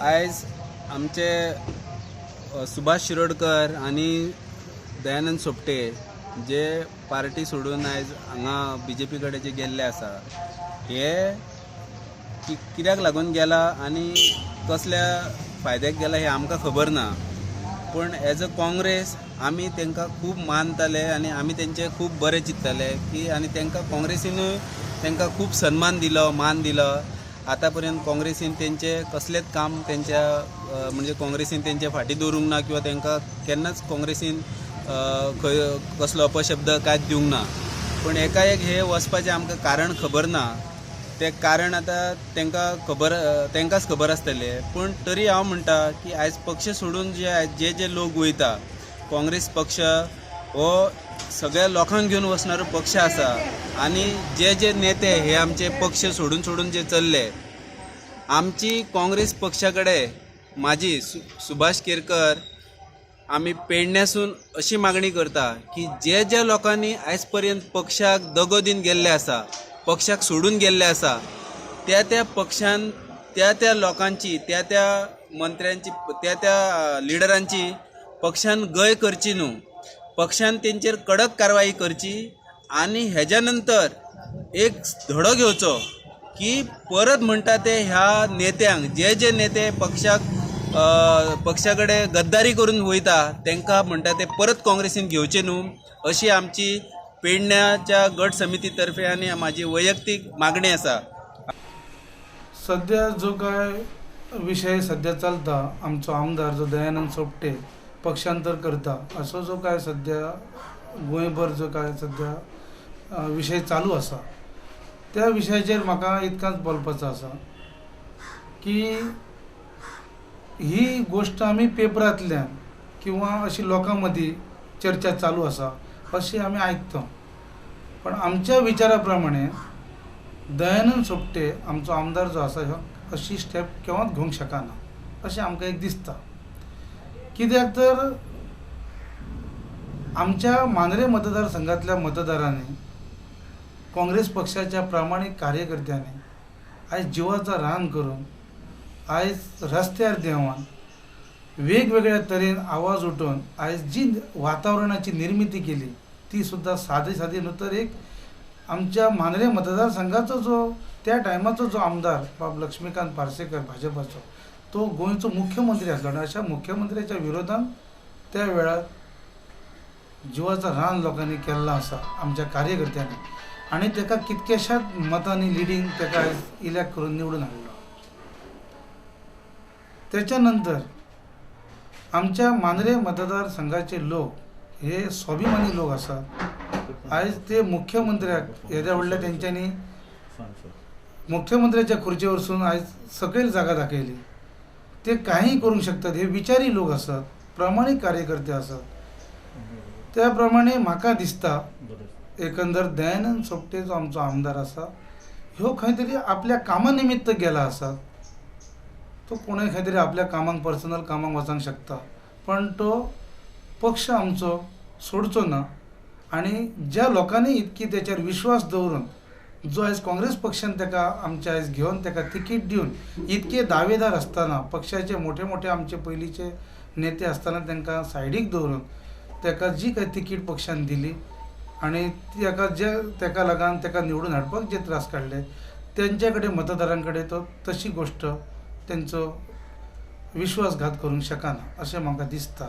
आयज आमचे सुभाष शिरोडकर आनी दयानंद सोपटे जे पार्टी सोडून आयज हांगा बीजेपी कडेन जे गेल्ले आसा, हे कित्याक लागून गेला आनी कसल्या फायद्याक गेला हें आमकां खबर ना. पूण एज अ काँग्रेस आमी तांकां खूब मानताले आनी आमी तेंचे खूब बरें चिंत्ताले की आनी तांकां काँग्रेसीनूय तांकां खूब सन्मान दिलो, मान दिलो. आतां पर्यंत काँग्रेसीन तेंचे कसलेच काम तेंच्या म्हणजे काँग्रेसीन तेंचे फाटीं दवरूंक ना किंवा तांकां केन्नाच काँग्रेसीन खंय कसलो अपशब्द कांयच दिवंक ना. पूण एकाएक हे वचपाचें आमकां कारण खबर ना. तें कारण आतां तांकां खबर, तांकांच खबर आसतलें. पूण तरी हांव म्हणटा की आयज पक्ष सोडून जे जे जे लोक वयता, काँग्रेस पक्ष हो सगळ्या लोकांक घेवन वचणारो पक्ष आसा आनी जे जे नेते हे आमचे पक्ष सोडून सोडून जे चल्ले, आमची काँग्रेस पक्षा कडेन म्हाजी सुभाष केरकर आमी पेडण्यासून अशी मागणी करता की जे जे लोकांनी आयज पर्यंत पक्षाक दगो दिवन गेल्ले आसा, पक्षाक सोडून गेल्ले आसा, त्या त्या पक्षान त्या त्या लोकांची, त्या त्या मंत्र्यांची, त्या त्या लिडरांची पक्षान गय करची न्हू. पक्षान तेंचेर कडक कारवाई करची आनी हेज्या नंतर एक धडो घेवचो की परत म्हणटा ते ह्या नेत्यांक, जे जे नेते पक्षाक पक्षा कडेन गद्दारी करून वयता तांकां म्हणटा ते परत काँग्रेसीन घेवचे न्हू, अशी आमची पेडण्याच्या गट समिती तर्फे आनी म्हाजी वैयक्तीक मागणी आसा. सध्या जो काय विशय सध्या चलता, आमचो आमदार जो दयानंद सोपटे पक्षांतर करता असो जो काय सध्या गोंयभर जो काय सध्या विशय चालू आसा, त्या विशयाचेर म्हाका इतकांच बोलपाचो आसा की ही गोश्ट आमी पेपरांतल्यान किंवा अशी लोकां मदीं चर्चा चालू आसा अशी आमी आयकता. पण आमच्या विचारा प्रमाणे दयानंद सोपटे आमचो आमदार जो आसा ह्यो अशी स्टेप केन्नाच घेवंक शकना अशें आमकां एक दिसता. कित्याक तर आमच्या मांद्रे मतदारसंघातल्या मतदारांनी, काँग्रेस पक्षाच्या प्रामाणीक कार्यकर्त्यांनी आयज जिवाचा रान करून आयज रस्त्यार देंवन वेगवेगळ्या तरेन आवाज उठोवन आयज जी वातावरणाची निर्मिती केली ती सुद्दां सादी सादी न्हू, तर एक आमच्या मांद्रे मतदारसंघाचो जो त्या टायमाचो जो आमदार बाब लक्ष्मीकांत पार्सेकर भाजपाचो, तो गोंयचो मुख्यमंत्री आसलो आनी अशा मुख्यमंत्र्याच्या विरोधान त्या वेळार जिवाचा रान लोकांनी केल्लो आसा आमच्या कार्यकर्त्यांनी आनी ताका कितक्याशाच मतांनी लिडींग ताका आयज इलेक्ट करून निवडून हाडलो. त्याच्या नंतर आमच्या मांद्रे मतदारसंघाचे लोक हे स्वाभिमानी लोक आसात. आयज ते मुख्यमंत्र्याक येद्या व्हडल्या तेंच्यांनी मुख्यमंत्र्याच्या खुर्चे वरसून आयज सकयल जागा दाखयली. ते कांय करूंक शकतात हे विचारी लोक आसात, प्रामाणीक कार्यकर्ते आसात. त्या प्रमाणे म्हाका दिसता एकंदर दयानंद सोपटे जो आमचो आमदार आसा ह्यो खंय तरी आपल्या कामा निमित्त गेला आसा. तो कोणूय खंय तरी आपल्या कामाक, पर्सनल कामाक वचोंक शकता, पण तो पक्ष आमचो सोडचो ना. आनी ज्या लोकांनी इतकी तेचेर विश्वास दवरून जो आयज काँग्रेस पक्षान ताका आमच्या आयज घेवन ताका तिकीट दिवन इतके दावेदार आसतना, पक्षाचे मोठे मोठे आमचे पयलींचे नेते आसतना तांकां सायडीक दवरून ताका जी काय तिकीट पक्षान दिली आनी ताका जे ताका लागून ताका निवडून हाडपाक जे त्रास काडले तेंचे कडेन मतदारां कडेन तो तशी गोश्ट तेंचो विश्वासघात करूंक शकना अशें म्हाका दिसता.